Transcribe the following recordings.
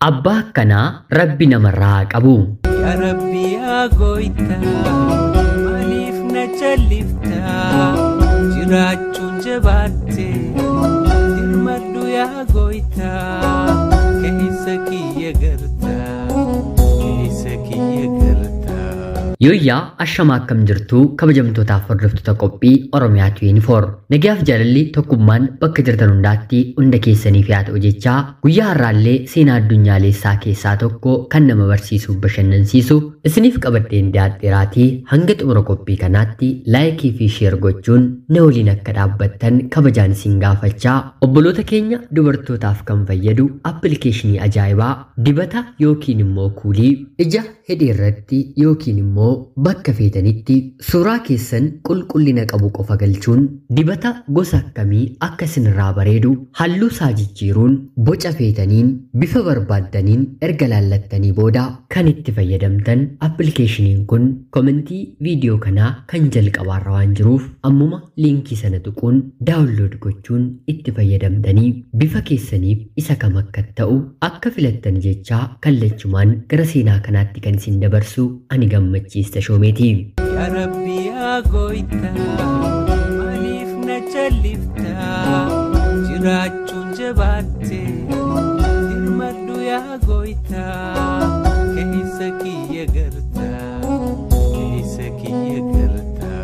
Abbaa akkanaa Rabbi namarraa haa qabu. Yaa Rabbi yaa gooytaa maaliif na challiftaa jiraachuun jabaatte dirmadhu yaa gooytaa keessa kiyya gartaa keessa kiyya gartaa. Yooyyaa ashamaa akkam jirtuu kabajamtootaaf hordoftoota qophii Oromiyaa 24. Nagayaaf jaalalli tokkummaan bakka jirtan hundaatti hunda keessaniif haa ta'u jechaa guyyaa har'aallee seenaa addunyaalessaa keessaa tokko kan nama barsiisuuf bashannansiisu isiniif qabadheen dhiyaadheeraatii hanga xumura qophii kanaatti laayikii fi sheer gochuun na waliin akka dhaabbattan kabajaan isin gaafachaa obboloota keenya dubartootaaf kan fayyadu appilikeeshinii ajaa'ibaa dibata yookiin immoo kuulii ija hidhii irratti yookiin immoo bakka feetanitti suuraa keessan qulqullina qabu qofa galchuun dibata gosa akkamii akka isinirraa bareedu halluu isaa jijjiiruun boca feetaniin bifa barbaaddaniin erga laallattanii booda kan itti fayyadamtan appilikeeshiniin kun komentii viidiyoo kanaa kan jalqabaarra waan jiruuf ammuma liinkii sana tuquun daawunlood gochuun itti fayyadamtanii bifa keessaniif isa kam akka ta'u akka filattan jechaa kallachumaan gara seenaa kanaatti kan isin dabarsu ani Gammachiis Tashoomeeti. Yaa Rabbi yaa gooytaa maaliif na challiftaa jiraachuun jabaatte dirmadhu yaa gooytaa keessa kiyya gartaa keessa kiyya gartaa.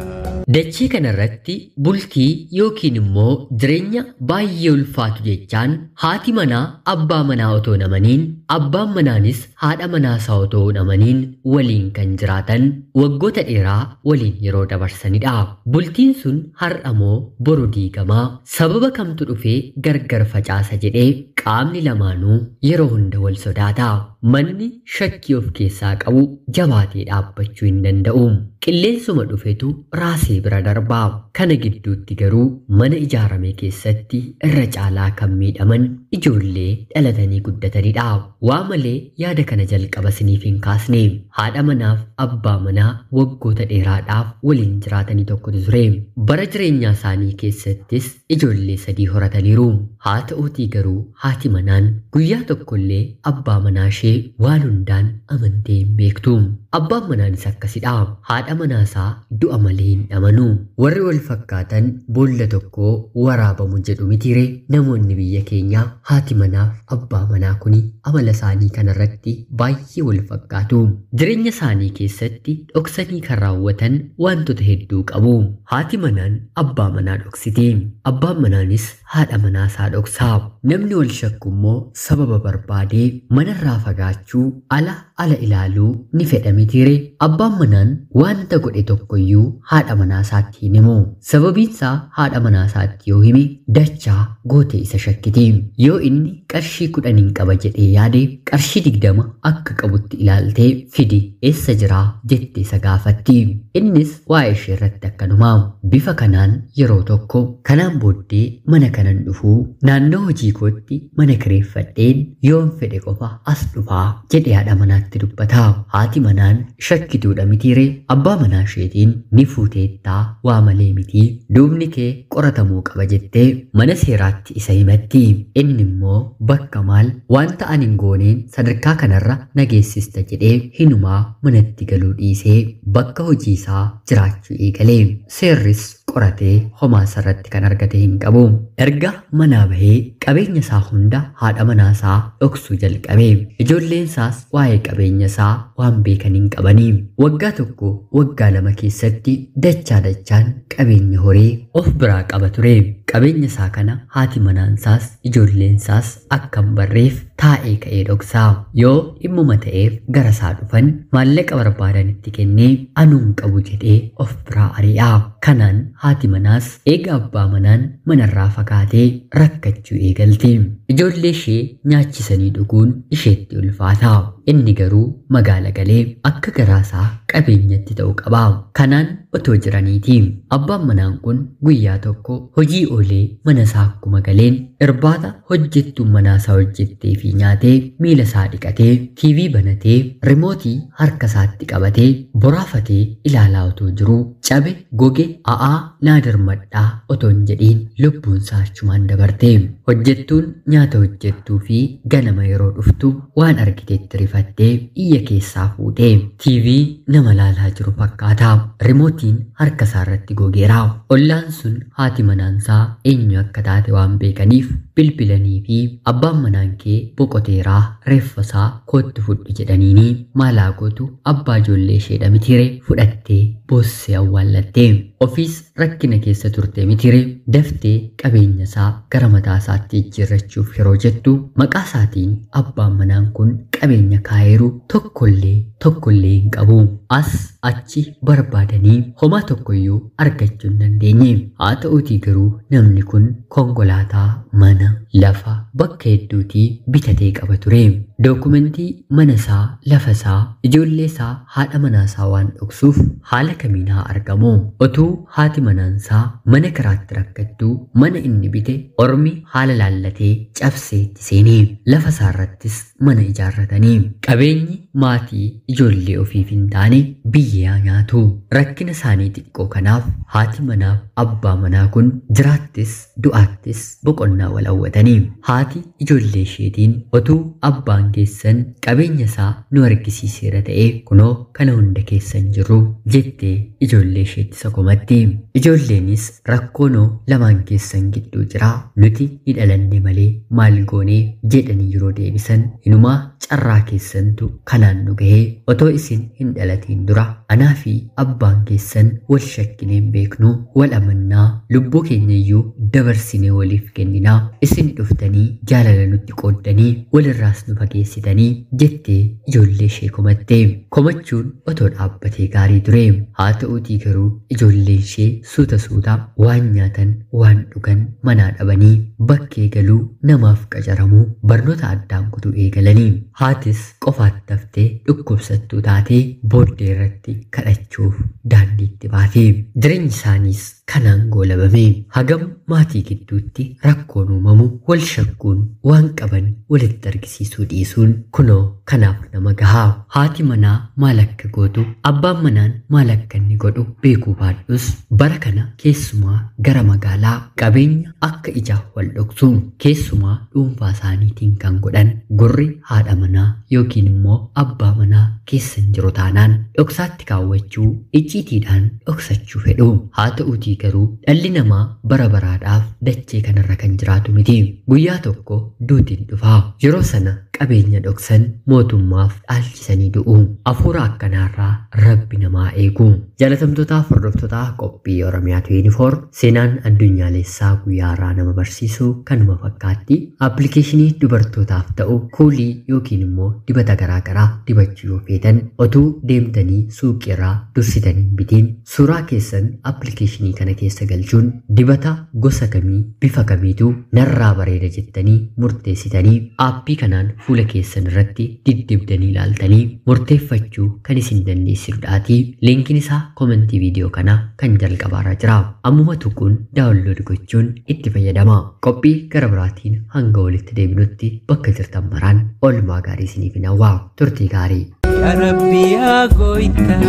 Dachee kanarratti bultii yookiin immoo jireenya baay'ee ulfaatu jechaan haati manaa abbaa manaa otoo hin amaniin abbaan manaanis haadha manaa isaa otoo hin amaniin waliin kan jiraatan waggoota dheeraa waliin yeroo dabarsanidha. Bultiin sun har'a moo boru diigamaa sababa kamtu dhufee gargar facaasa jedhee qaamni lamaanuu yeroo hunda wal sodaata. Manni shakkii of keessaa qabu jabaatee dhaabbachuu hin danda'u. Qilleensuma dhufetu raasee bira darbaa. Kana gidduutti garuu mana ijaarame keessatti irra caalaa kan miidhaman ijoollee dhalatanii guddatanidha. Waa malee yaada kana jalqaba isiniif hin kaasne. Haadha manaaf abbaa manaa waggoota dheeraadhaaf waliin jiraatanii tokkotu ture. Bara jireenyaa isaanii keessattis ijoollee sadii horataniiru. Haa ta'uutii garuu haati manaan guyyaa tokkollee abbaa manaa ishee waan hundaan amantee hin beektu. Abbaan manaanis akkasidha. Haadha manaasaa du'a malee hin amanu. Warri wal fakkaatan boolla tokko waraabamu jedhu mitiire namoonni biyya keenyaa haati manaaf abbaa manaa kuni amala isaanii kanarratti baay'ee wal fakkaatu. Jireenya isaanii keessatti dhoksanii kan raawwatan wantoota hedduu qabu. Haati manaan abbaa manaa dhoksiti. Abbaan manaanis haadha manaasaa dhoksa. Namni wal shakku immoo sababa barbaadee manarraa fagaachuu ala ala ilaaluu ni fedha mitiire. Abbaan manaan wanta godhe tokkoyyuu haadha manaasaatti hin himu. Sababiinsaa haadha manaasaatti yoo hime dachaa gootee isa shakkiti. Yoo inni qarshii 10 qaba jedhee yaade qarshii 20 akka qabutti ilaaltee fidi eessa jiraa jettee isa gaafatti. Innis waa'ee ishee irratti akkanuma. Bifa kanaan yeroo tokko kanaan booddee mana kanan dhufuu naannoo hojii kootti mana kireeffadheen yoon fedhe qofa as dhufaa jedhee haadha manaatti dubbata. Haati manaan shakkituudha mitiire abbaa manaa isheetiin ni fuuteettaa waa malee mitii duubni kee qoratamuu qaba jettee mana seeraatti isa himatti. Inni immoo bakka maal wanta ani hin gooneen sadarkaa kanarra nageessista jedhee hinumaa manatti galuu dhiisee bakka hojii isaa jiraachuu eegale. Seerris qoratee homaa isarratti kan argate hin qabu. Erga manaa bahee qabeenya isaa hunda haadha manaa isaa dhoksuu jalqabe. Ijoolleen isaas waa'ee qabeenya isaa waan beekan hin qabanii. Waggaa tokko waggaa lama keessatti dachaa dachaan qabeenya horii of biraa qaba ture. Qabeenya isaa kana haati manaan isaas ijoolleen isaas akka hin barreef taa'ee ka'ee dhoksaa. Yoo dhimmuma ta'eef gara isaa dhufan maallaqa barbaadanitti kennee anuun qabu jedhee of biraa ari'a. Kanaan haati manaas eega abbaa manaan manarraa fagaatee rakkachuu eegalti. Ijoollee ishee nyaachisanii dhuguun isheetti ulfaata. Inni garuu magaala galee akka garaasaa qabeenyatti ta'u qaba. Kanaan otoo jiraniiti. Abbaan manaan kun guyyaa tokko hojii oolee mana isaa akkuma galeen irbaata hojjettuun manaasaa hojjettee fi Qurxii nyaatee, miila isaa dhiqatee, TV banatee, rimootii harka isaatti qabatee, boraafatee ilaalaa otoo jiruu cabe, goge, a'aa naa dirmadhaa otoo hin jedhiin lubbuun isaa achumaan dabarte. Hojjettuun nyaata hojjettuu fi ganama yeroo dhuftu waan argitetti rifattee iyya keessaa fuute. TV nama laalaa jiru fakkaata. Rimootiin harka isaa irratti gogeera. Ollaan sun haati manaansaa eenyu akka taate waan beekaniif bilbilanii fi abbaan manaan kee boqoteeraa, reeffa isaa kootti fudhu jedhaniini maalaa gootu, abbaa ijoollee isheedha mitire, fudhattee boossee awwaallatte. Ofiis rakkina keessa turte mitire, daftee qabeenya isaa gara mataa isaatti jijjiirrachuuf yeroo jettu maqaa isaatiin abbaan manaan kun qabeenya kaayeeru tokkollee hin qabu. As achi barbaadanii homaa tokkoyyuu argachuu hin dandeenye. Haa ta'uutii garuu namni kun konkolaataa, mana, lafa bakka hedduutii bitatee qaba ture. Dookumentii mana isaa, lafa isaa, ijoollee isaa, haadha manaa isaa waan dhoksuuf haala kamiin haa argamu? Otuu haati manaansaa mana kiraatti rakkattuu mana inni bite ormi haala laallatee cabsee itti seenee lafa isaarrattis mana ijaarratanii, qabeenyi maatii ijoollee ofiif hin taane biyyaa nyaatu. Rakkina isaanii xiqqoo kanaaf haati manaaf abbaa manaa kun jiraattis du'aattis boqonnaa wal hawwatanii, haati ijoollee isheetiin otuu abbaan keessan qabeenya isaa nu argisiiseera ta'ee kunoo kana hunda keessan jirru jettee ijoollee isheetti sokomatti. Ijoolleenis rakkoonoo lamaan keessan gidduu jira, nuti ni dhalanne malee maal goonee jedhanii yeroo deebisan, inumaa carraa keessantu kanaan nu gahee, otoo isin hin dhalatiin dura anaa fi abbaan keessan wal shakkineen beeknu, wal amannaa, lubbuu keenya iyyuu dabarsinee waliif kenninaa, isin dhuftanii jaalala nutti qooddanii walirraas nu fageessitanii jettee ijoollee ishee komatte. Komachuun otoo dhaabbatee gaarii ture. Haa ta'uutii garuu ijoolleen ishee suuta suuta waan nyaatan waan dhugan manaa dhabanii bakkee galuu, namaaf qacaramuu, barnoota addaan kutuu eegalanii, haatis qofaatti haftee dhukkubsattuu taatee booddee irratti kadhachuuf daandiitti baate. Jireenyi isaaniis kanaan goolabame. Hagam maatii gidduutti rakkoon uumamu, wal shakkuun, waan qaban walitti argisiisuu dhiisuun kunoo kanaaf nama gahaa. Haati manaa maal akka gootu, abbaan manaan maal akka inni godhu beekuu baadhus, bara kana keessumaa gara magaalaa qabeenya akka ijaa wal dhoksu, keessumaa dhuunfaa isaaniitiin kan godhan gurri haadha manaa yookiin immoo abbaa manaa keessa hin jiru taanaan dhoksaatti kaawwachuu, icciitiidhaan dhoksachuu fedhu. Haa ta'uutii garuu dhalli namaa bara baraadhaaf dachee kanarra kan jiraatu miti. Guyyaa tokko duutiin dhufa. Yeroo sana qabeenya dhoksan mootummaaf dhaalchisanii du'u. Hafuura akkanaarraa rabbi namaa eegu. Jaalatamtootaaf hordoftoota qophii Oromiyaa 24, seenaan addunyaalessaa guyyaa irraa nama barsiisu kanuma fakkaatti. Appilikeeshinii dubartootaaf ta'u kuulii yookiin immoo dibata garaagaraa dibachuu yoo feetan, otuu deemtanii suuqiirraa dursitanii hin bitiin suuraa keessan appilikeeshinii kana keessa galchuun dibata gosa kamii, bifa kamiitu narraa bareeda jettanii murteessitanii aappii kanaan fuula keessan irratti diddibdanii ilaaltanii murteeffachuu kan isin dandeessisudhaatii. Liinkiin isaa komentii viidiyoo kanaa kan jalqabaarra jira. Ammuma tuquun daawunlood gochuun itti fayyadama. Qophii gara biraatiin hanga walitti deebinutti bakka jirtan maraan oolmaa gaarii isiniif hin hawwa. Turtii gaarii. Yaa Rabbi yaa gooytaa,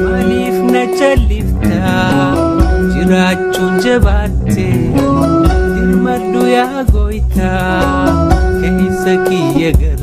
maaliif na challiftaa? Jiraachuun jabaatte, dirmadhu yaa gooytaa, keessa kiyya gar.